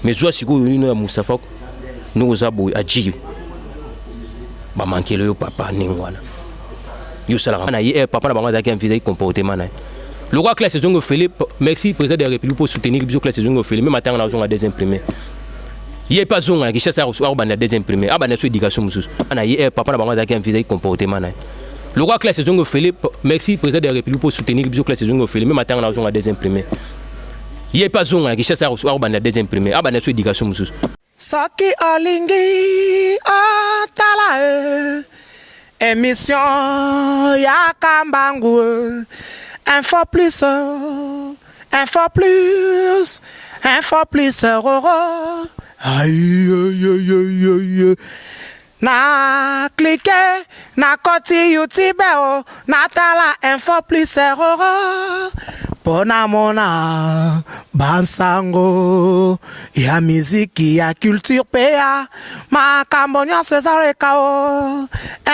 Mais zwa sikoyo nino ya Mustafa, ndenge oza boye, ajiri bamankele yo papa ndenge wana yo osalaka na ye. Papa na bango azalaki invité, comportement na ye lokwa classe ezongi ofele. Merci président de la République pour soutenir biso. Classe ezongi ofele, même atanga na ozonga deuxième primaire, ye mpe azonga na Kinshasa, akobanda deuxième primaire, abanda so éducation mosusu na ye. Papa na bango azalaki invité, comportement na ye lokwa classe ezongi ofele. Merci président de la République pour soutenir biso. Classe ezongi ofele, même atanga na ozonga deuxième primaire, ye mpe azonga na Kinshasa, akobanda deuxième primaire, abanda so éducation mosusu. Soki olingi otala e émission ya Kambangu, Info Plus, Info Plus, Info Plus roro. Aïe, aïe, aïe, aïe. Na clique, na koti YouTube o, natala Info Plus roro mpo namona bansango ya miziki, ya culture mpe ya makambo nyonso ezaleka o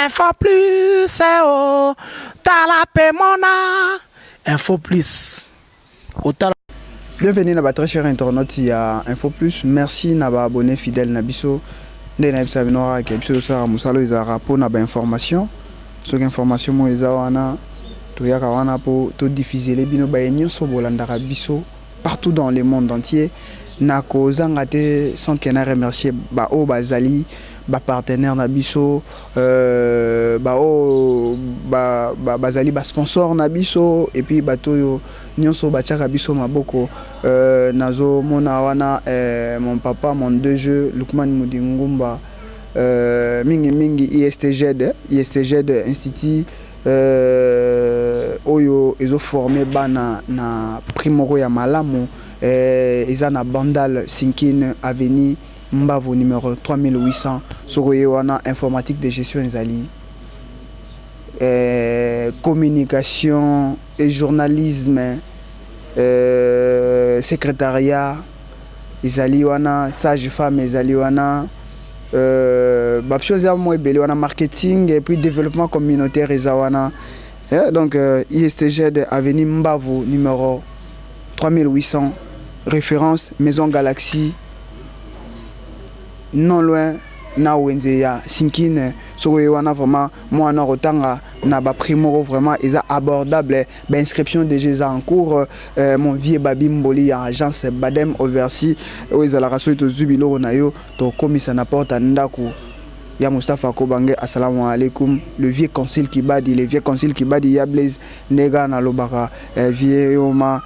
Info Plus o. Tala mpe mona Info Plus, otala. Bienvenue na très cher internaute ya Info Plus. Merci na ba abonné fidèle na biso. Nde na biso bino kaka biso tosala mosala oyo ezalaka mpona bainformation. Soki information moko eza wana, toyaka wana mpo todiffusele bino baye nyonso bolandaka biso partout dans le monde entier. Na kozanga te sans que na remercier baoyo bazali bapartenaire na biso, baoyo bazali basponsor na biso, et puis bato oyo nyonso batiaka biso maboko. Nazomona wana mon papa, mon deux jeux, Lukman Mudingumba, mingimingi ISTG, ISTG, institut oyo ezoforme bana na prix moko ya malamu. Eza na Bandal, Sinkine, avenue Mbavo numéro 3800. Soki oye wana, informatique de gestion ezali, communication et journalisme, secrétariat ezali wana, sage femme ezali wana, baoption eza mo ebele wana, marketing et puis développement communautaire eza wana. Donc ISTG, avenue Mbavu numéro 3800, référence Maison Galaxy, non loin na wenze ya Sinkine. Soki oye wana, vraiment mwana kotanga na baprix moko vraiment eza abordable. Bainscription déjà eza en cours. Mon vieux Babi Mboli ya agence Badem Oversi, oyo ezalaka soki tozwi biloko na yo, tokomisa na porte ya ndako ya Mustapha Kobange. Assalamu alaikum, le vieux Concile Kibadi, le vieux Concile Kibadi ya Blaise. Ndenge kaka nalobaka, vieux yoma,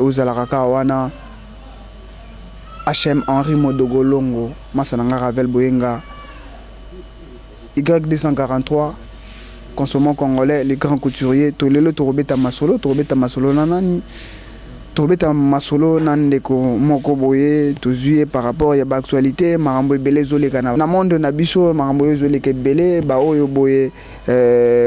ozalaka kaka wana. Henri Modogolongo, masa na nga Ravel Boyenga, Y243, consommant congolais, les grands couturiers. Tolelo tokobeta masolo, tokobeta masolo na nani? Tokobeta masolo na ndeko moko boye tozwi ye par rapport ya baactualité, makambo ebele ezoleka na monde na biso, makambo oyo ezoleka ebele, baoyo boye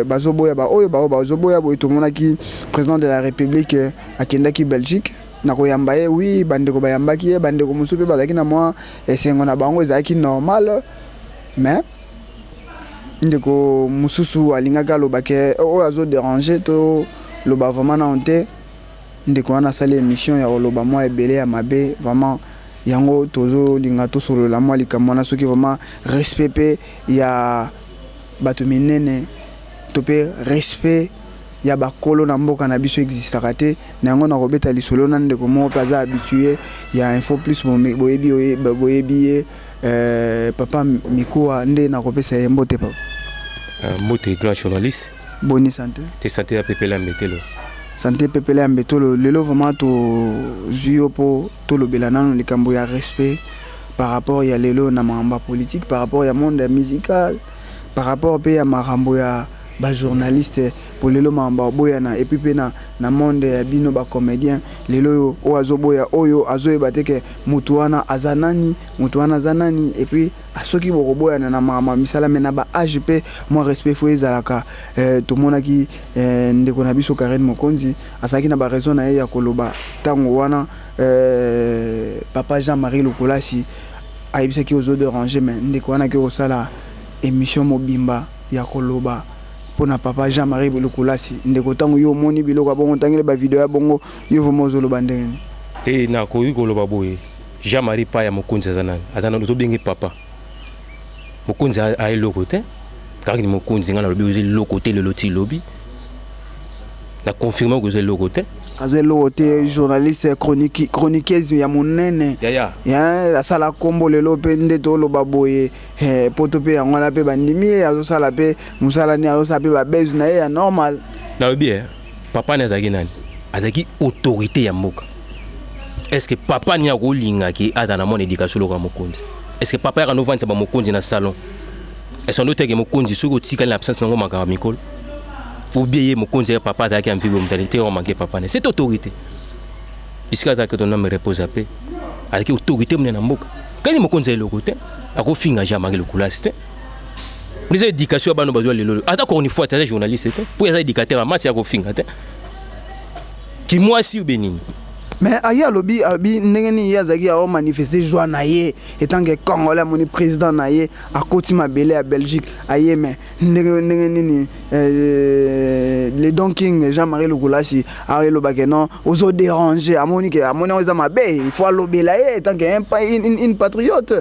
bazoboya, baoyo baoyo bazoboya boye. Tomonaki président de la République akendaki Belgique na koyamba ye. Oui, bandeko bayambaki ye, bandeko mosusu mpe bazalaki na mwa esengo na bango, ezalaki normal. Mais ndeko mosusu alingaki alobake oyo azoderange, toloba vraiment nano te. Ndeko wana asali émission ya koloba mwa ebele ya mabe. Vraiment yango tozolinga tosolola mwa likambo wana, soki vraiment respect mpe ya bato minene to mpe respect ya bakolo na mboka na biso existaka te. Na yango nakobeta lisolo na ndeko moko mpe aza habitué ya Info Plus, boyebi, boyebi ye, papa Mikuwa. Nde nakopesa ye mbote, papa. Mbote, grand journaliste. Boni santé? Te, santé ya pepele ya mbetelo. Santé pepele ya mbetolo. Lelo vraiment tozwi yo mpo tolobela nano likambo ya respect par rapport ya lelo na makambo ya politique, par rapport ya monde ya musical, par rapport mpe ya makambo ya bajournaliste. Po lelo makambo aboyana, et puis mpe na monde ya bino bacomédien, lelo oyo, oyo azoboya, oyo azoyeba te ke motu wana aza nani, motu wana aza nani. Et puis soki bokoboyana na makambo ya misala, mais na baage mpe mwa respect faut ezalaka. Tomonaki ndeko na biso Karine Mokonzi azalaki na baraison na ye ya koloba ntango wana. Papa Jean Marie Lokolasi ayebisaki ozoderange, mais ndeko wana ake kosala émission mobimba ya koloba mpona papa Jean Marie Lokolasi. Ndeko, ntango yo omoni biloko ya bongo, ntangeli bavideo ya bongo, yo vraiment ozoloba ndenge nini? Te, nakoki koloba boye. Jean-Marie Paya mokonzi aza nani? Aza nani? Ozobenge papa mokonzi aya eloko te, kaka ni mokonzi. Ngai nalobi oza eloko te lelo ti lobi, na confirme oza eloko te. Aza eloko te, journaliste, chroniqueuse ya monene. Yaya. Ya asala nkombo lelo mpe nde toloba boye, poto mpe yango wana mpe bandimi ye, azosala mpe mosala nini, azosala mpe babese na ye ya normal. Nalobi papa ni azalaki nani? Azalaki autorité ya mboka. Est ce que papa ni akolingaki aza na mwana éducation lokola mokonzi? Est ce que papa yaka novandisa bamokonzi na salon? Est ce que andoteke mokonzi soki otikali na absence nango makambo mikolo obie ye mokonzi ya papa azalaki ya mvigo moto te omanke papa ne cette autorité bisika azalaki, ton homme repose ape, azalaki autorité monene na mboka. Kani mokonzi ya eloko te, akofinga Jean-Marie Lukulasi te. Eza éducation ya bana bazwa lelo. Ata cornifoi te, aza journaliste te mpo aza éducateur ya masi, akofinga te kimwasi ube nini. Mais aye alobi ndenge nini ye azalaki ao manifester joie na ye étant que Congolais, amoni président na ye akoti mabele ya Belgique, aye, mais ndenge nini le Don King Jean-Marie Lukulasi ayelobake non, ozodéranger, amoni ke amoni yango eza mabe, il faut alobela ye étant que une patriote,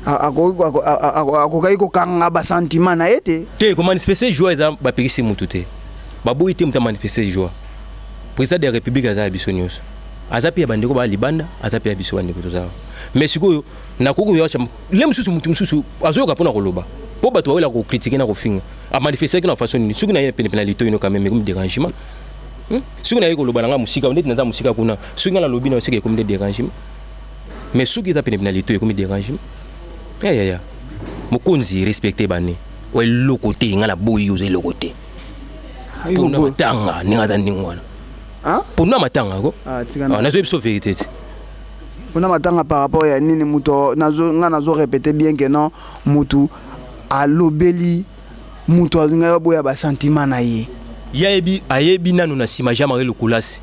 akokaki kokanga basentiment na ye te. Te, komanifester joie eza bapekisi mutu te, baboyi te moto amanifester joie. Président de la République aza ya biso nyonso, aza mpe ya bandeko baya libanda, aza mpe ya biso bandeko toza awa. Mais sikoyo nakoki koyoka le mosusu, motu mosusu azoyoka mpona koloba mpo bato bawela kocritiquer na kofinga. Amanifestaki na façon nini? Soki na ye penepene na litoi no, quand même ekomi dérangement. Soki naye koloba na nga mosika, ndeti naza mosika kuna, soki nga nalobi na soki ekomi nde dérangement, mais soki eza penepene na litoi, ekomi dérangement. Yayaya, mokonzi, respecte bane o eloko te. Nga naboyi, oza eloko te mpona matanga ndenge aza ndenge wana, mpona matanga ko nazoyebi biso vérité te. Mpona matanga par rapport ya nini? Moto nga nazo répéter bien que non, motu alobeli moto alingai aboya basentiment na ye. Ye ayebi, ayebi nanu na nsima Jean Marie Lukulasi,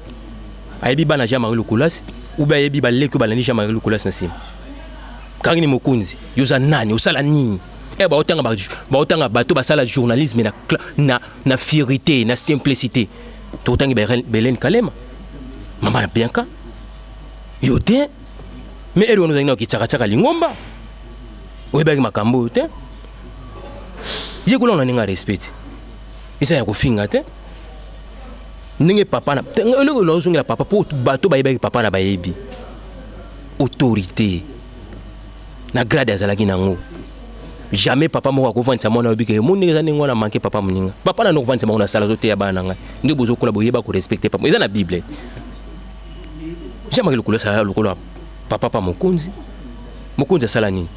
ayebi bana Jean Marie Lukulasi ube, ayebi baleki oyo balandi Jean Marie Lukulasi na nsima. Kangi ni mokonzi, yo oza nani? Osala nini? E baotanga, baotanga bato basala journalisme na fierté, na simplicité. Totangi Belen Kalema, mama na Bianca, yo te. Mais ere wana ozalaki na okitsakatiaka lingomba, oyebaki makambo oyo te. Ye kuna na ndenge ya respect, eza ya kofinga te. Ndenge papa na eloko nazongela papa, mpo bato bayebaki papa na bayebi autorité na grade azalaki nango. Jamais papa moko akovandisa mwana oyebi ke mo ndenge eza ndenge wana manke papa moninga. Papa na kovandisa bango na sala, azoteya bana na ngai nde bozokola, boyeba korespecter papa. Eza na Bible. Jamaki lokolo asala lokola papa pa mokonzi. Mokonzi asala nini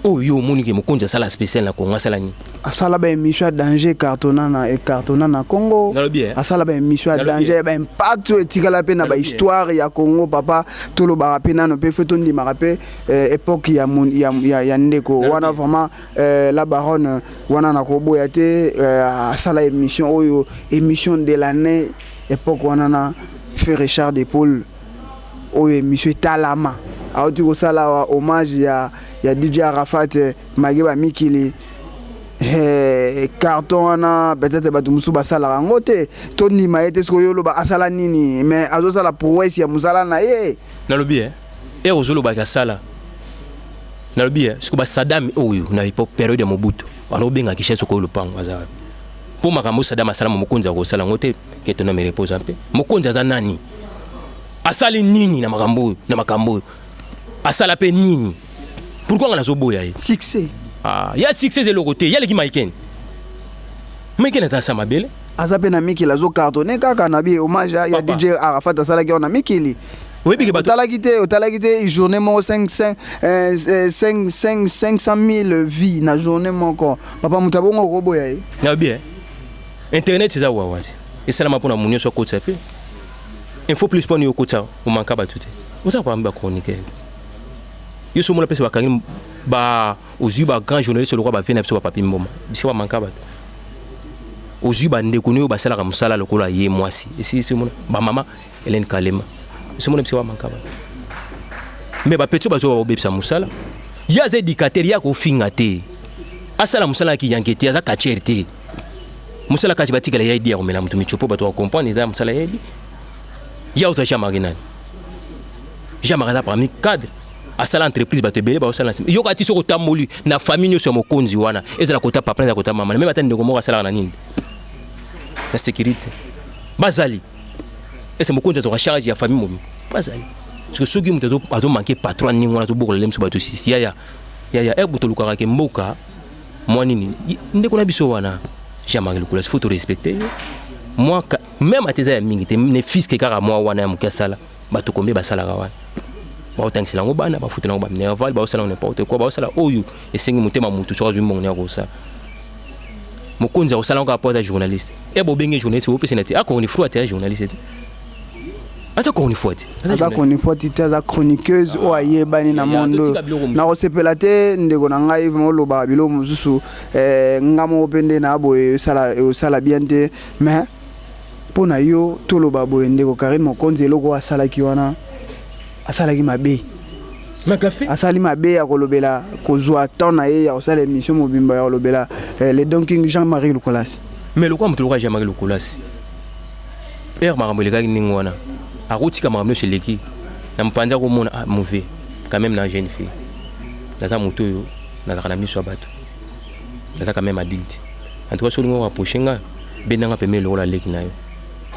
oyo yo omoni ke mokonzi asala spécial na Congo? Asala nini? Asala baémission ya danger, cartonna na ecartonna na Congo. Nalobi Asala baémission ya danger, ya baimpact oyo etikala mpe na bahistoire ya Congo. Papa, tolobaka mpe nano mpe fe tondimaka mpe époque ya ndeko wana vraiment, la baronne wana nakoboya te. Asala émission oyo émission de l'année époque wana na fe Richard de Paul, oyo émission etalama. Auti kosala hommage ya DJ Arafat Mageba Mikili, carton wana peut-être bato mosusu basalaka yango te. Tondima ye te. Soki oyo oloba asala nini, mais azosala prouesse ya mosala na ye. Nalobi ere ozolobaka asala, nalobi siko basadam oyo na époque, période ya Mobutu wana, obengaki chef okoyo lopango aza wapi? Mpo makambo Sadam asala, mokonzi akosala yango te. Que ton homme repose mpe mokonzi aza nani? Asali nini na makambo oyo? Na makambo oyo asala mpe nini? Pourquoi nga nazoboya ye? Succès. Ah, ya succès eza eloko te. Yaleki Maiken. Maiken aza asa mabele. Aza mpe na mikili, azocartonner kaka na bi hommage ya DJ Arafat asalaki wana na mikili. Oyebi ke bato Otalaki te, otalaki te journée moko 5 5 5 5 500 000 vues na journée moko. Papa, moto abongo okoboya ye? Nayebi internet eza wawa te, esalama mpona mo nyonso akotisa mpe Info Plus. Mpona yo okotisa, omanka bato te, oza kwambi bachroniqueur. Yo so omona mpesa bakangi ba ozwi ba grand journaliste lokola bave na biso bapapi mboma, bisika bamanka bato. Ozwi bandeko oyo basalaka mosala lokola ye mwasi esi omona bamama Hélène Kalema, esi omona bisika bamanka bato. Mais bapetits oyo bazwa bakobebisa mosala. Ye aza éducateur, ye akofinga te, asala mosala ya kiyanke te, aza catcheur te. Mosala kasi batikala ya edi ya komela moto micho mpo bato bacomprendre eza mosala ya edi. Ya ozwa Jean Marie nani? Jean-Marie aza parmi cadre, asala entreprise, bato ebele baosala na nsima. Yoka ti soki otamboli na famille nyonso ya mokonzi wana, ezala kota papa, ezala kota mama, même ata ndeko moko asalaka na nini, na sécurité, bazali ese mokonzi azwaka charge ya famille momi, bazali. Parce que soki moto azomanke patron ndenge wana, azobokola le miso bato sisi. Yaya, yaya, ere boto olukaka ke mboka mwa nini, ndeko na biso wana Jean-Marie Lukulasi, faut torespecte ye. Mwa même ata eza ya mingi te, ne fût-ce que kaka mwa wana ya moke asala, bato kombe basalaka wana, baotangisela yango bana, bafutela yango baminerval, baosala yango n'importe quoi, baosala oyo esengi motema. Motu soki azwi mbongo ne akosala, mokonzi akosala yango kaka po aza journaliste. E bobenge journaliste, bopesena te akongoni fru ate ya journaliste te, aza kongoni fua te. Aza chroniqueur te, aza chroniqueuse oyo ayebani na monde oyo. Totika biloko mosusu. Nakosepela te, ndeko na ngai, vraiment olobaka biloko mosusu. Nga moko mpe nde na boye osala bien te, mais mpo na yo toloba boye, ndeko Karine Mokonzi, eloko oyo asalaki wana, asalaki mabe. Makafe. Asali mabe ya kolobela, kozwa temps na ye ya kosala émission mobimba ya kolobela le Don King Jean-Marie Lukolasi. Mais lokola moto lokola Jean-Marie Lukolasi, ere makambo elekaki ndenge wana, akotika makambo nyonso eleki na mopanzi, akomona: ah, mauvais quand même na jeune fille, naza moto oyo nazalaka na miso ya bato, naza quand même adulte. En tout cas, soki olingi orapproche nga, bendanga pembeni lokola leki na yo.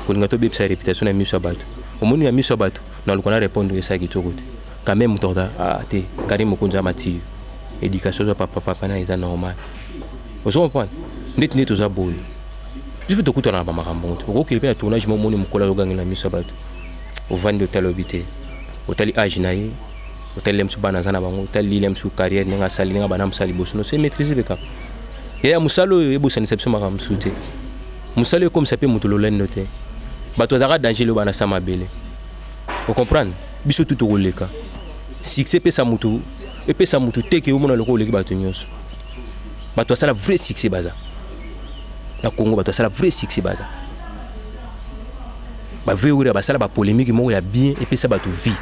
Kolinga tobebisa réputation na miso ya bato, omoni, na miso ya bato naluka na répondre, esala kitoko te quand même. Moto akoza, ah te, Karine Mokonzi ya matiyo, éducation ozwa papa, papa na eza normal, ozo comprendre ndeti nde toza boye. Biso mpe tokutana na bamakambo te. Okokende mpe na tournage, mo omoni mokolo azogangela na miso ya bato, ovandi, otali, oyebi te, otali age na ye, otali le mosusu bana aza na bango, otali le mosusu carrière ndenge asali, ndenge bana mosala liboso no se maîtrise mpe kaka yaya. Mosala oyo ebosanisa biso makambo mosusu te. Mosala oyo ekomisa mpe moto lolendo te. Bato azalaka danger lelo, bana sa mabele, ocomprendre. Biso tu tokoleka. Succès epesa motu, epesa motu te ke omona lokola oleki bato nyonso. Bato basala vrai succès baza na Congo, bato basala vrai succès baza bavrai oyo basala bapolémique moko ya bien, epesa bato vie.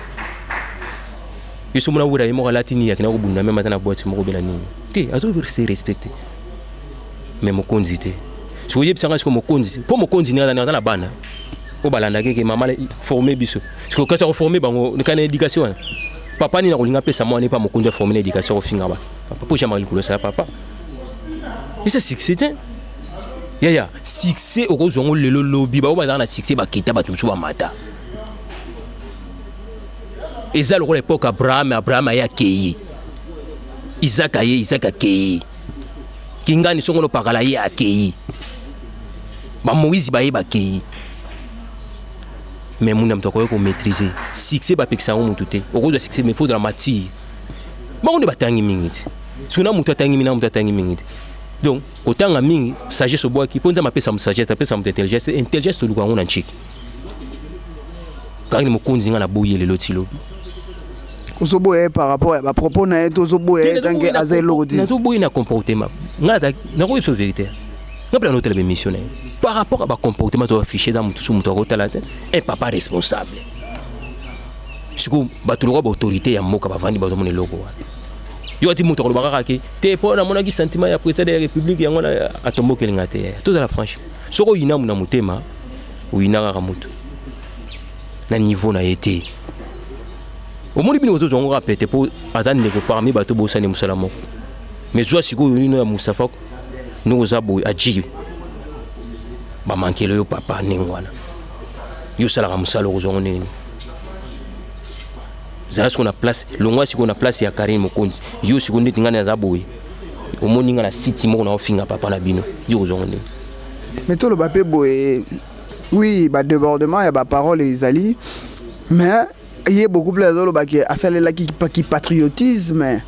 Yo so mona wera ye moko alati nini, akenda kobunda même ata na boîte moko be na nini te, azo se respecte. Mais mokonzi te. Soki oyebisanga siko mokonzi, mpo mokonzi nini aza na bana oyo balandaki eke mama forme biso, siko kasi akoforme bango kana éducation wana, papa nini akolinga apesa mwana epa mokonzi aforme na éducation akofinga ba papa? Mpo Jean-Marie Likolo asala papa, eza succès te, yaya. Succès okozwa yango lelo, lobi bango bazalaka na succès, bakita, bato mosusu bamata. Eza lokola époque Abraham. Abraham aye, akei. Isaac aye, Isaac akei. Kingani songono pakala ye akei. Bamoïse baye, bakei. Mais muna moto akoki komaîtrise succès, bapekisa yango motu te. Okozwa succès, mais faut ozala mature. Bango nde batangi mingi te. Soki na moto atangi mingi, na moto atangi mingi te, donc kotanga mingi, sagesse obwaki, mpo Nzambe apesa moto sagesse, apesa moto intelligence. Intelligence toluka yango na nciki. Karine Mokonzi, nga na boyi lelo ti lobi. Ozoboya ye par rapport ya bapropos na ye to ozoboya ye tanke aza eloko te? Nazoboyi na comportement. Nga nakoyebi so vérité, nga mpe nanotala bémission na ye par rapport à bacomportement to affiche. Eza motu so moto akotala te, un papa responsable. Sikoyo bato lokola baautorité ya mboka bavandi, bazomona eloko wana. Yo ati moto akoloba kaka ke te, mpo namonaki sentiment ya président de la République, yango wana atombokelinga te. Tozala franche, soki oyina na motema, oyina kaka motu na niveau na ye te. Omoni bino kozozwa yango kaka pete, mpo aza ndeko parmi bato bosani mosala moko. Mais zwa sikoyo nino ya Mostafa, ndenge oza boye, aji bamankelo yo papa ndenge wana, yo osalaka mosala, okozwa yango ndenge nini? Zala sikoyo na place, longwa sikoyo na place ya Karine Mokonzi. Yo sikoyo ndeti ngai naza boye, omoni ngai na site moko na ofinga papa na bino, yo kozwa yango ndenge? Mais toloba mpe boye, oui, badébordement ya baparole ezali, mais ye beaucoup plus azolobaki asalelaki patriotisme.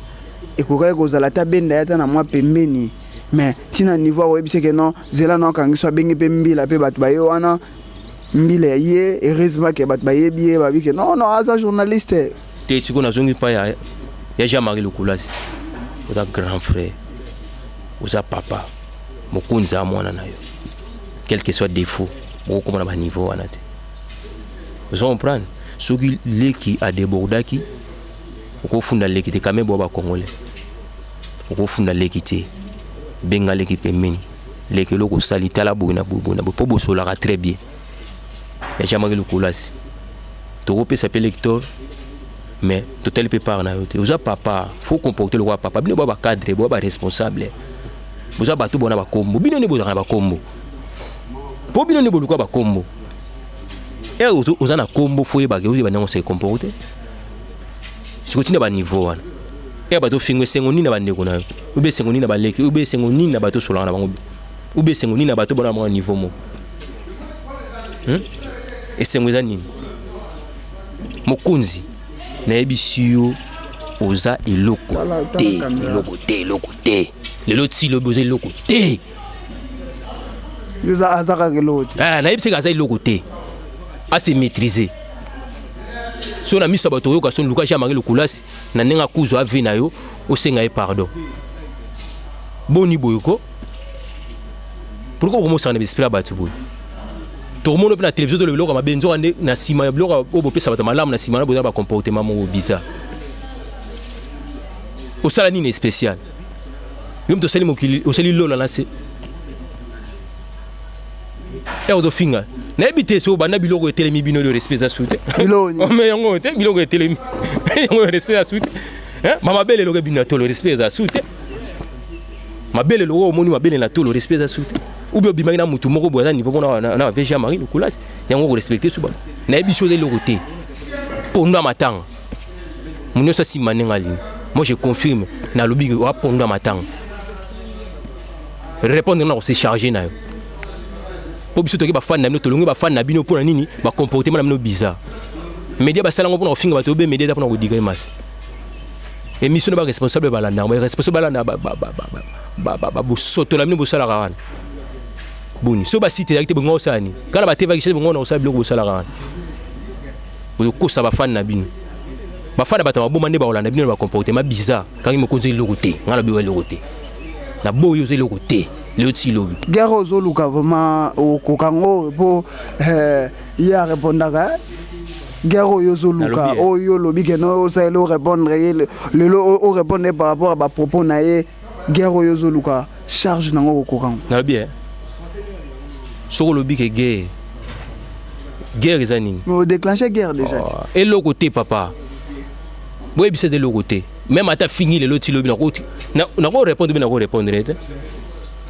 Ekokaki kozala ata benda ye ata na mwa pembeni, mais ntina niveau akoyebisa ke non, zela na okangi so, abengi mpe mbila mpe bato baye wana, mbila ya ye. Heureusement ke bato bayebi ye, babi ke non, non, aza journaliste. Te, sikoyo nazongi mpa ya Jean-Marie Lukulasi. Oza grand frère, oza papa, mokonzi ya mwana na yo, quel que soit défaut, bokokoma na baniveau wana te. Ozo comprendre? Soki leki adébordaki, okofunda leki te. Kame bwa bacongolais, okofunda leki te. Benga leki pembeni: leki, eloko osali, tala boye na boye, boye na boye, mpo bosolaka très bien. Ya Jean-Marie Lukulasi, tokopesa mpe lecteur. Mais totali mpe part na yo te. Oza papa, faut comporter lokola papa. Bino boya bacadre, boya baresponsable, boza bato bona bakombo. Bino nde bozalaka na bakombo, mpo bino nde boluka bakombo. Ere oza na kombo, faut oyebaka, oyeba ndenge ose comporte. Sikoyo ntina baniveau wana, ere bato ofingo, esengo nini na bandeko na yo, obe esengo nini na baleki, obe esengo nini na bato osolaka na bango, obe esengo nini na bato bona bango na niveau moko, Esengo eza nini? Mokonzi, nayebisi yo, oza eloko te, eloko te, eloko te. Lelo ti lobi, oza eloko te. Aza kaka eloko te. Ah, nayebisi aza eloko te. Ase maîtriser so na miso ya bato. Oyoka soni. Luka Jean Marie Lukulasi na ndenge akuzwa ave na yo, osenga ye pardon. Boni boye ko? Pourquoi okomosaka na baesprit ya bato boye? Tokomona mpe na télévision, toloba biloko ya mabe, nzoka nde na nsima ya biloko oyo bopesa bato malamu, na nsima na boza bacomportement moko bizarre. Osala nini spécial? Yo moto osali mokili, osali lola na se, ere ozofinga. Nayebi te so banda biloko etelemi bino, le respect eza su te. Mais yango te, biloko etelemi yango, respect eza su te. Mamabele eloko ebino na tolo, respect eza su te. Mabele eloko omoni, mabele na tolo, respect eza su te. Ou bien obimaki na mutu moko boye, aza niveau moko na VG Marie Lukulasi, yango korespecte su bato. Nayebi so oza eloko te. Pondo ya matanga, mo nyonso asimba ndenge alingi. Moi, je confirme, nalobi oa pondo ya matanga. Répondre na kose charge na yo, mpo biso toki bafani na bino, tolongi bafani na bino. Mpo na nini bacomportement na bino bizarre? Média basala yango mpona kofinga bato, obe média eza mpona kodika masi. Émission na baresponsable balandaka, baresponsable balanda bosotola bino bosalaka wana. Boni so basite ezalaki te, bongo osala nini? Kala batevaki se bongo na kosala biloko bosalaka wana, bozokosa bafani na bino. Bafani na bato ya maboma nde bakolanda bino na bacomportement bizarre. Kangi mokonzi, eloko te. Ngai naboyi eloko te, naboyi, oza eloko te lelo ti lobi. Guerre ozoluka vraiment, okoka yango mpo ye arépondaka. Guerre oyo ozoluka, oyo olobi ke no, osaleli orépondre ye lelo, orépondre ye par rapport à bapropos na ye. Guerre oyo ozoluka, charge nango, okokoka yango? Nalobi soki olobi ke guerre, guerre eza nini? Mais odéclenche guerre déjà. Oh, eloko te papa, boyebisa ete eloko te. Même ata fingi lelo ti lobi, nako répondre mpe nako répondre te.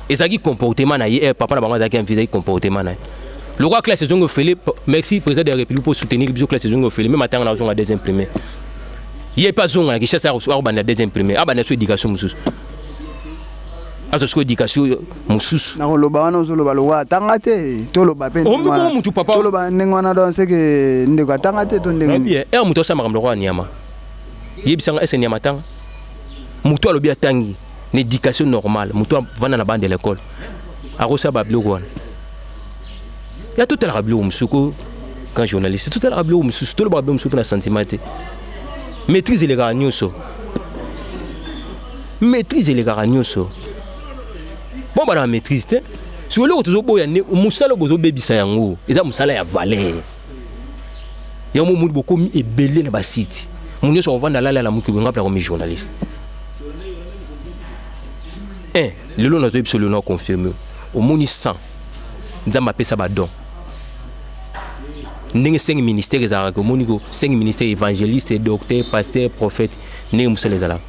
Ezalaki comportement na ye. Papa na bango azalaki invité, ezalaki comportement na ye. Lokola classe ezongi ofele, merci président de la République pour soutenir biso. Classe ezongi ofele, même atanga na ozonga deuxième primaire, ye mpe azonga na Kinshasa, akobanda deuxième primaire, abanda so éducation mosusu, azwa sikoyo éducation mosusu. Nakoloba wana, ozoloba lokola atanga te. Toloba mpe bongo mutu papa. Toloba ndenge wana, donc c'est que ndeko atanga te to ndenge? Bien, ere moto asala makambo lokola nyama, yebisanga, ese nyama atanga? Moto alobi atangi na éducation normale, moto avanda na bande de l'école, akosala babiloko wana ya? Totalaka biloko mosusu ko, grand journaliste, totalaka biloko mosusu, tolobaka biloko mosusu mpe na sentiment te. Maîtrise elekaka nyonso, maîtrise elekaka nyonso. Bon, bana maîtrise te. Soki eloko tozoboya nde mosala oyo bozobebisa yango, eza mosala ya valeur. Yango momoni bokomi ebele na basite, mo nyonso akovanda alala na moki boye. Nga mpe nakomi journaliste un lelo, nazoyebi biso lelo, na confirme. Omoni 100, Nzambe apesa badon ndenge 5 ministère ezalaka. Omoni ko 5 ministère: évangéliste, docteur, pasteur, prophète. Ndenge mosala ezalaka,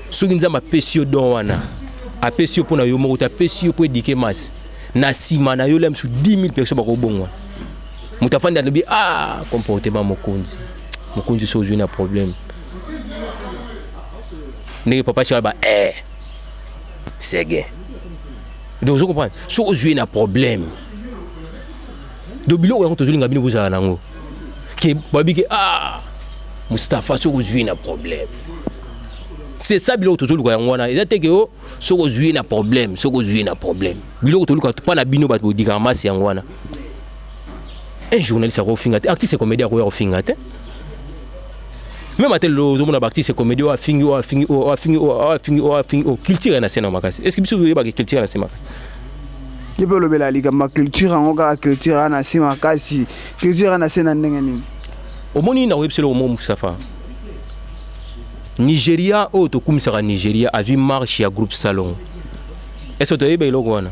soki Nzambe apesi yo don wana, apesi yo mpo na yo moko te, apesi yo mpo éduquer masse. Na nsima na yo, lemsu 10 000 personnes bakobongwana. Moto afandi, alobi: "Ah, comportement mokonzi, mokonzi." So ozwi na problème ndenge papa Charles ba sege. Donc ozo comprendre, soki ozwi na problème, donc biloko yango tozolinga bino bozala nango, ke babi ke: "Ah, Mustapha, soki ozwi na problème." C'est ça biloko tozoluka yango wana. Eza te ke o soki ozwi na problème, soki ozwi na problème. Biloko toluka mpa na bino bato bodikaka masi yango wana. Un journaliste akofinga te, artiste comédien akoya kofinga te. Même ate lelo ozomona baartiste comédie oyo afingi, oyo afingi, oyo afingi, oyo afingi, oyo afingi, oyo culture ya na se na makasi. Est ce que biso oyebaka culture ya na se makasi? Ye mpe olobela likambo ya culture yango kaka, culture ya na se makasi. Culture ya na se na ndenge nini? Omoni, na koyebisa eloko mo, Mustapha. Nigeria oyo tokumisaka, Nigeria azwi marche ya groupe Salongo. Est ce que toyeba eloko wana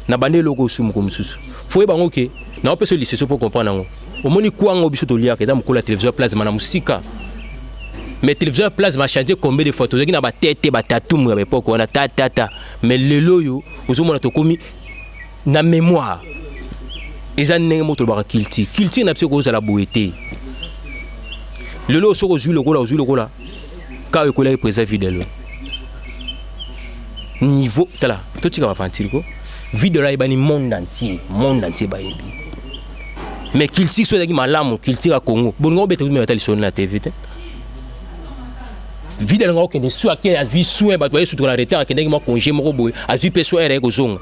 na banda eloko osumuko mosusu? Fo oyeba yango ke naopesa liseso mpo comprendre yango. Omoni kwango biso toliaka eza mokolo ya télévision plasma na mosika. Mais télévision plasma changé combien de fois? Tozalaki na batete batatumu ya baepoke wana tatata, mais lelo oyo ozomona tokomi na mémoire. Eza ndenge moko tolobaka culture. Culture na biso ekozala boye te. Lelo soki ozwi lokola, ozwi lokola ka ekolaki président Videlo niveau, tala, totika baventure ko Videlo ayebani monde entier, monde entier bayebi. Mais culture so ezalaki malamu, culture ya Congo bolingo obeta kutu ata lisolo na TV te. Videlo nga okende so ake azwi soin, bato baye sutuka na retard, akendaki mwa congé moko boye, azwi mpe soin, aye kozonga,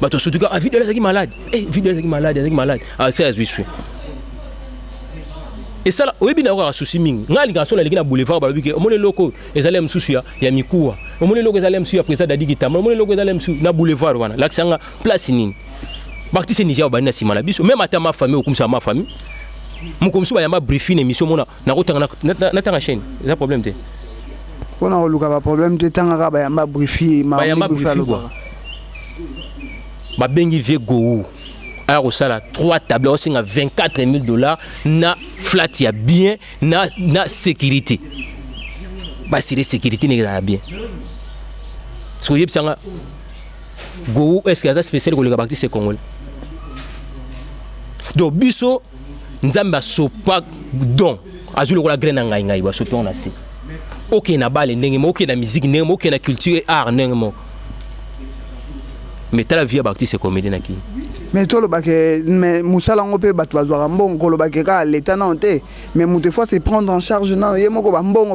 bato sutuka: "Ah, Videlo azalaki malade." Eh, Videlo azalaki malade, azalaki malade, ase azwi soin esala. Oyebi na yokaka susi mingi. Ngai alingaka so naleki na boulevard, balobi ke omoni eloko oyo ezali ya mosusu ya mikuwa, omoni eloko ezali ya mosusu ya président Dadi Kitamba, omoni eloko ezali ya mosusu na boulevard wana. Lakisanga place nini baartiste Niger babandi na nsima na biso. Même ata ma famille, okumisa ma famille, moko mosusu bayamba briefing, émission mona nakotanga, natanga chaîne, eza problème te. Mpona koluka baproblème te, tangaka bayamba brifi. Bayamba brifi quoi, babengi vieux Gohou aya kosala 3 tableau, osenga 24 000 $ na flat ya bien na sécurité, basire sécurité ndenge ezala bien. Soki oyebisanga Gohou, est ce que aza spécial koleka baartiste congolais? Donc biso Nzambe asopa don, azwi lokola grain na ngai, ngai basopi yango na se. Okende na bale ndenge moko, okende na musique ndenge moko, okende na culture et art ndenge moko. Mais tala vie ya baartiste comédien na kini. Mais tolobake, mais mosala yango mpe bato bazwaka mbongo, kolobake kaka leta nano te, mais moto faut se prendre en charge nano ye moko. Bambongo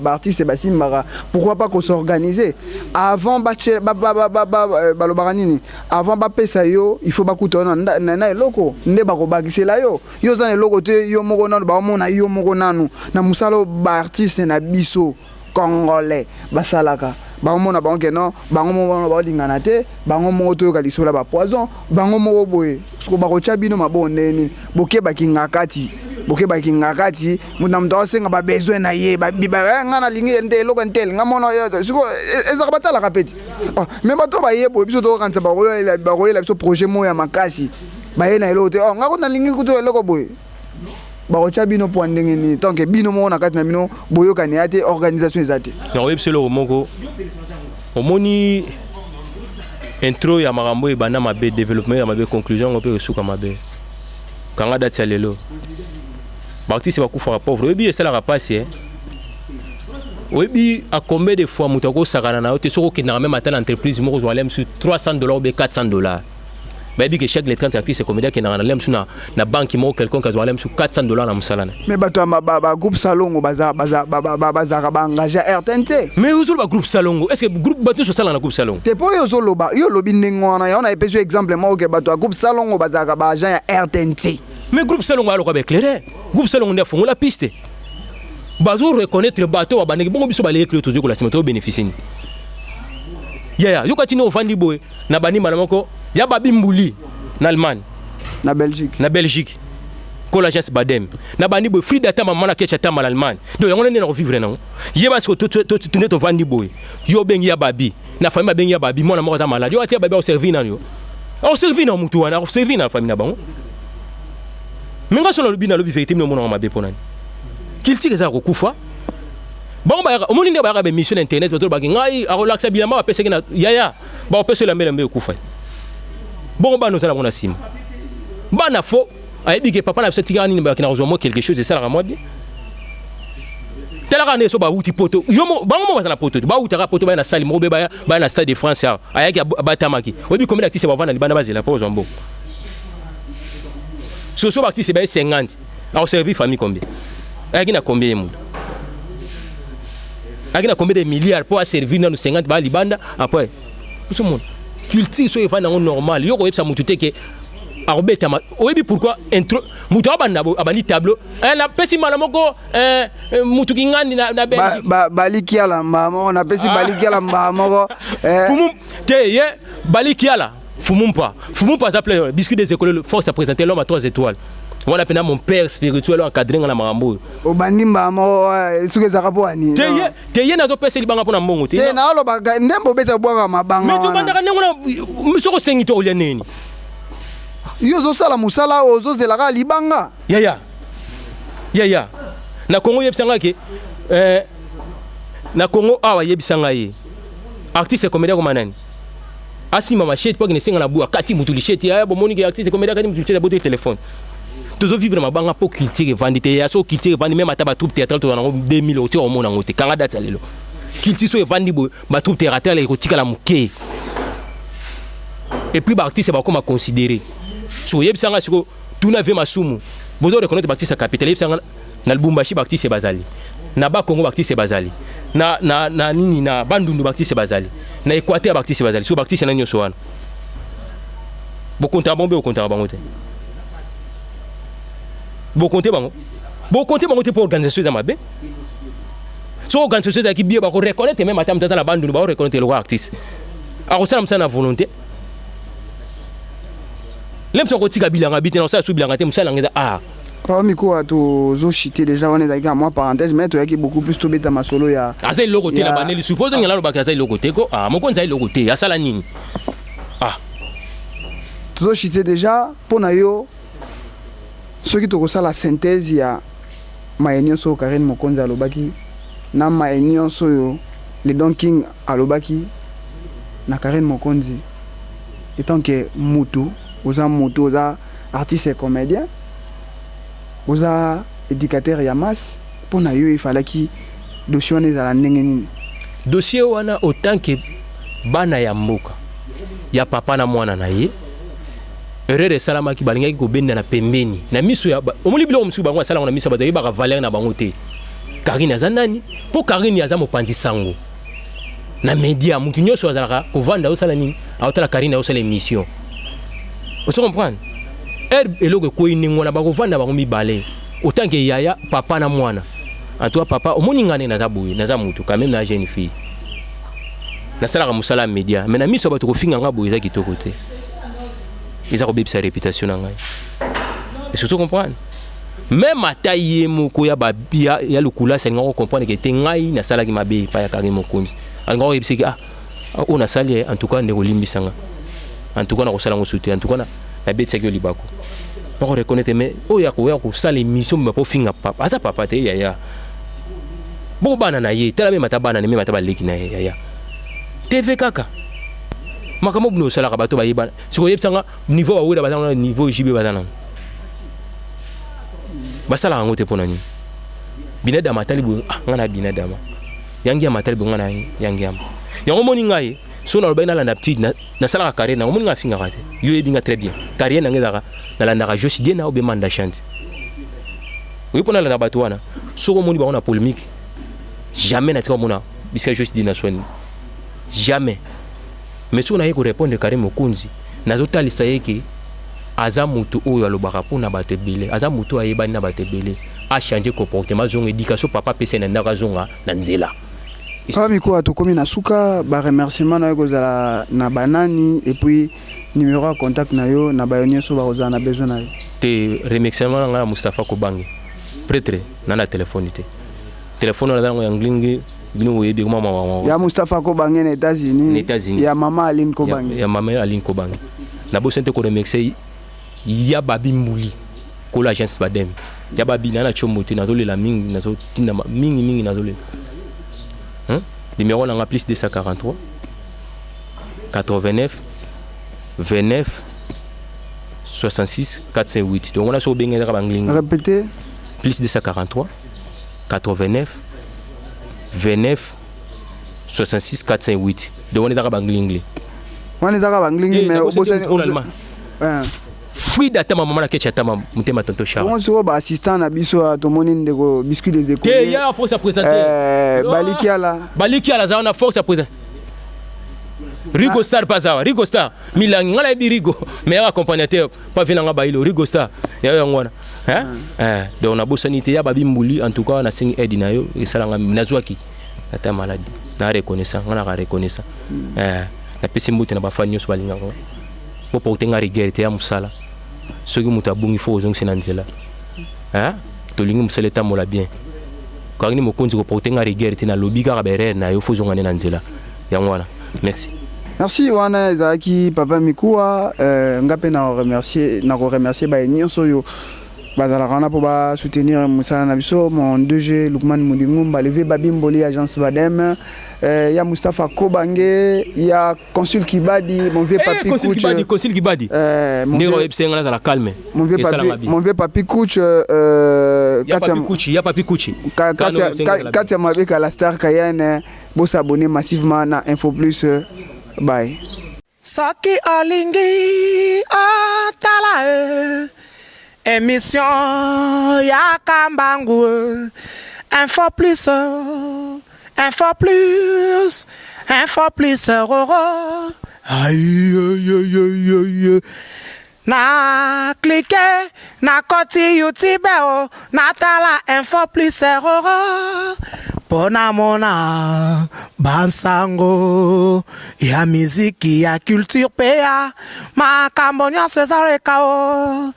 baartiste basimbaka, pourquoi pas kos'organiser avant? Balobaka nini? Avant bapesa yo, il faut bakuta yo na eloko nde bakobakisela yo. Yo oza na eloko te, yo moko nano baomona yo moko nanu na mosala oyo baartiste na biso congolais basalaka. Bango mona bango ke non, bango moko wana baolingana te, bango moko toyoka lisolo ya bapoison, bango moko boye. Soko bakotya bino maboko ndenge nini? Bokebaki ngakati, bokebaki ngakati, moto na moto aosenga babesoin na ye. Nga nalingi nde eloko ntele, nga mona siko ezalaka batalaka peti. Mais bato baye boye, biso tokokanisa bakoyela biso projet moko ya makasi, baye na eloko te. Nga ko nalingi kutu eloko boye. Bakotya bino mpo ndenge nini, tant que bino moko na kati na bino boyokani ya te, organisation eza te? Nakoyebisa eloko moko. Omoni intro ya makambo ebanda mabe, développement ya mabe, conclusion yango mpe esuka mabe. Kanga date ya lelo, baartiste bakufaka pauvre. Oyebi esalaka mpasi? Oyebi a combien de fois moto akosakana na yo te? Soki okendaka même ata na entreprise moko, ozwaka mosusu 300 $ ou 400 dollars. Bayebi ke chaque le 30, artiste comédien akendaka na lemsu na banque moko quelconque, azwaka lemsu 400 $ na mosala na. Mais bato ya bagroupe Salongo bazalaka baengage ya RTNT. Mais ozoloba groupe Salongo, est ce que groupe bato nyonso osalaka na groupe Salongo? Te, mpo oyo ozoloba, yo olobi ndenge wana, yango nayepesi yo exemple moko ke bato ya groupe Salongo bazalaka baagent ya RTNT. Mais groupe Salongo aloka baéclaireur, groupe Salongo nde afongola piste, bazo reconnaître bato babandeki bongo. Biso baleki oyo tozwi kola nsima, tobénéficie nini? Yaya, yoka ntina ovandi boye na bandimana moko ya babi mbuli na Allemagne. Na Belgique. Na Belgique, kola agence Badem na bandi boye, Frida Tamba, mama na Kecha Tamba na Allemagne. Donc yango nde na kovivre nango. Yeba siko tunde tovandi boye, yo obengi ya babi na famille, babengi ya babi, mwana moko aza malade, yo atia babi, akoservir nani? Yo akoservir na mutu wana, akoservir na famille na bango. Me nga so nalobi, nalobi vérité. Mino omonaka mabe mpo nani? Culture eza ya kokufa. Bango bayaka, omoni nde bayaka baémission na internet, bato ngai akolakisa bilamba bapesaki na yaya, bakopesa elamba, elamba ekufa bongo. Bana ozala yango na nsima, bana fo ayebi ke papa na biso atikaka nini, bakenda kozwa mwa quelque chose, esalaka mwa bien. Talaka nde so bawuti poto, yo bango mo baza na poto te, bawutaka poto, baya na sali moko be, baya na Stade de France awa, ayaki abatamaki. Oyebi combien d'artiste bavanda libanda, bazela mpo kozwa mbongo? Soso baartiste baye 50, akoservir famille combien? Ayaki na combien? Ye moto ayaki na combien de milliards mpo aservir nanu 50 baya libanda? Après ozomona culture soki evandi yango normal, yo koyebisa motu te ke akobetama. Oyebi pourquoi intro moto abanda abandi tableau, napesi mbala moko mutu kingandi na Belgique. Balikiala mbala moko, napesi balikiala mbala moko. Fumu te, ye balikiala Fumumpa, Fumumpa aza plein biscuit des écoles, force à présenter l'homme à trois étoiles wana mpena mon père spirituel encadré nga na makambo oyo. Obandi mbala moko, soki ezalaka mpo ani? Te, ye te, ye nazopesa libanga mpo na mbongo te. Te, naolobaka ndembo obeta, bwaka mabanga. Mais tobandaka ndenge wana, soki osengi te olia nini? Yo ozosala mosala oyo, ozozelaka libanga. Yaya, yaya, na Congo, yebisa ngai ke na Congo awa, yebisa ngai ye artiste comédien koma nani asimba machette mpo akende esenga na bu akati mutu lichette. Aya, bomoni ke artiste comédien akati mutu lichette, abote telefone. Tozovivre mabanga mpo culture evandi te. Ya so culture evandi, même ata batroupe théâtrale tozala nango 2000, otika komona yango te. Kanga date ya lelo, culture so evandi boye, batroupe théâtrale ekotikala moke et puis baartiste bakoma considéré. So oyebisanga sikoyo, tuna ve masumu, bozo reconnaître baartiste ya capitale. Yebisanga, na Lubumbashi baartiste bazali, na Bakongo baartiste bazali, na nini, na Bandundu baartiste bazali, na Équateur baartiste bazali. So baartiste na nyonso wana, bokontaka bango mpe bokontaka bango te, bokonte bango, bokonte bango te, mpo organisation eza mabe. So organisation ezalaki bien, bakoreconnaître même ata moto aza na Bandundu, bakoreconnaître eloko artiste akosala mosala na volonté. Le mosu akotika bilanga bi te, na kosala su bilanga te, mosala yango eza art. Papa Mikoa, tozochite déjà. Wana ezalaki mwa parenthèse, mais toyaki beaucoup plus tobeta masolo ya Aza eloko te na bandeli. Suppose ngela alobaki aza eloko te ko. Ah, mokonzi aza eloko te, asala nini? Ah. Tozochite déjà. Mpo na yo, soki tokosala synthèse ya maye nyonso oyo Karine Mokonzi alobaki na maye nyonso oyo le Don King alobaki na Karine Mokonzi, étant que mutu oza, mutu oza artiste et comédien, oza éducateur ya masse, mpo na yo efalaki dossier wana ezala ndenge nini? Dossier wana, autant que bana ya mboka ya papa na mwana na ye, erreur esalamaki, balingaki kobenda na pembeni na miso ya omoni biloko mosusu bango asalango na miso ya bato, ayebaka valeur na bango te. Karine aza nani? Mpo Karine aza mopanzi sango na média, motu nyonso azalaka kovanda, azosala nini? Aotala Karine azosala émission. Ozo comprendre? Ere eloko ekwei ndenge wana, bakovanda bango mibale autant que yaya, papa na mwana. En tout cas, papa, omoni nga ndenge naza boye, naza motu quand même na jeune fille, nasalaka mosala ya média, mais na miso ya bato, kofinga nga boye eza kitoko te, eza kobebisa réputation na ngai. Et surtout comprendre, même ata ye moko ya lokulasi alingaka kocomprendre ke te, ngai nasalaki mabe epai ya Karine Mokonzi, alingaka koyebisaki: "Ah, oyo nasali ye, en tout cas ndeko, olimbisanga, en tout cas nakosala yango su te, en tout cas nabetisaki yo libako, nako reconnaître." Mais oyo akoya kosala émission mema mpo finga papa, aza papa te, yaya. Bongo bana na ye, tala, meme ata bana na, meme ata baleki na ye, yaya, TV kaka makambo bino osalaka, bato bayebana. Sikoyo oyebisanga niveau bawela baza na niveau JB, baza nango, basalaka yango te. Mpo na nini? Binadama atali boye: "Ah, ngai na binadama yangi yama." Atali boye: "Ngai na yangi yama yango." Omoni ngai, so nalobaki nalanda petite, nasalaka carrière nango. Omoni ngai afingaka te, yo oyebi nga très bien. Carrière nango ezalaka nalandaka Josi Die na obe Manda Chante. Oyi mpo nalanda bato wana, soki omoni bango na polémique, jamais natika omona bisika Josi Die na swani, jamais. Mais soki naye korépondre Karine Mokonzi, nazotalisa ye ke aza motu oyo alobaka mpona bato ebele, aza motu oyo ayebani na bato ebele. Achange comportement, azonga éducation papa apesa ye na ndako, azonga na nzela. Papa Mikoa, tokomi na suka. Baremerciement na yo kozala na banani, et puis numéro ya contact na yo na bayo nyonso bakozala na besoin na yo? Te, remerciement na ngai na Mustapha Kobange, prêtre na telefone te, telefone wana aza nango ya nglingi, bino boyebi koma mama. Ya Mustapha Kobange na États-Unis. Na États-Unis. Ya mama Aline Kobange. Ya mama Aline Kobange. Nabosani te koremercier ya Babi Mbuli, kolo agence Badem. Ya Babi na tiombo te, nazolela mingi, nazotinda mingi mingi, nazolela. Hein? Numéro nanga plus 243 89 29 66 408. Donc wana so obengi, ezaka banglingi. Répétez. Plus 243 89 29 66 408. Donc wana ezaka banglingli. Wana ezaka banglingi, mais obosani. Frida Atama, mama na Kechi Atama, motema tonto Charles. Bongo sikoyo baassistant na biso awa, tomoni ndeko Biscuit des Te ya force ya présenter. Balikiala. Balikiala aza wana, force ya présenter. Rigo Star mpe aza awa, Rigo Star milangi, ngai nayebi Rigo, meilleur accompagnateur pa vie nanga bayilo Rigo Star yayo yango wana. Hein? Eh, donc nabosani te ya Babi Mbuli. En tout cas nasengi aide na yo, esalanga nazwaki ata maladie na reconnaissant, ngai naka reconnaissant. Eh, napesi mbote na bafani nyonso balingaka nga. Boporte nga rigueur te ya mosala. Soki moto abungi, fo ozongisi na nzela. Hein? Tolingi mosala etambola bien. Karine Mokonzi, koporte nga rigueur te, nalobi kaka baerreur na yo, fo ozonga nde na nzela yango wana. Merci. Merci. Wana ezalaki papa Mikuwa. Nga mpe na remercier, na koremercier baye nyonso oyo bazalaka wana mpo basoutenir mosala na biso: mon DG Lukman Mudingumba, leve Babimboli, agence Badem, ya Mustapha Kobange, ya Consul Kibadi, mon vieux Papi. Consul Kibadi, Consul Kibadi, ndenge oyebisa nga nazala calme. Mon vieux Papi, mon vieux Papi Kuch. Ya Papi Kuchi, ya Papi Kuchi. Kati ya mabeka la star Kayane. Bosabonner massivement na Info Plus. Bye. Soki olingi otala e émission ya Kambangu, Info Plus, Info Plus, Info Plus roro. Aïe, aïe, aïe, aïe. Na clique, na koti YouTube o, natala Info Plus roro mpo namona bansango ya miziki, ya culture mpe ya makambo nyonso ezaleka o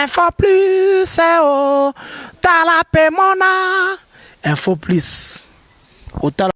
Info Plus o. Tala mpe mona Info Plus, otala.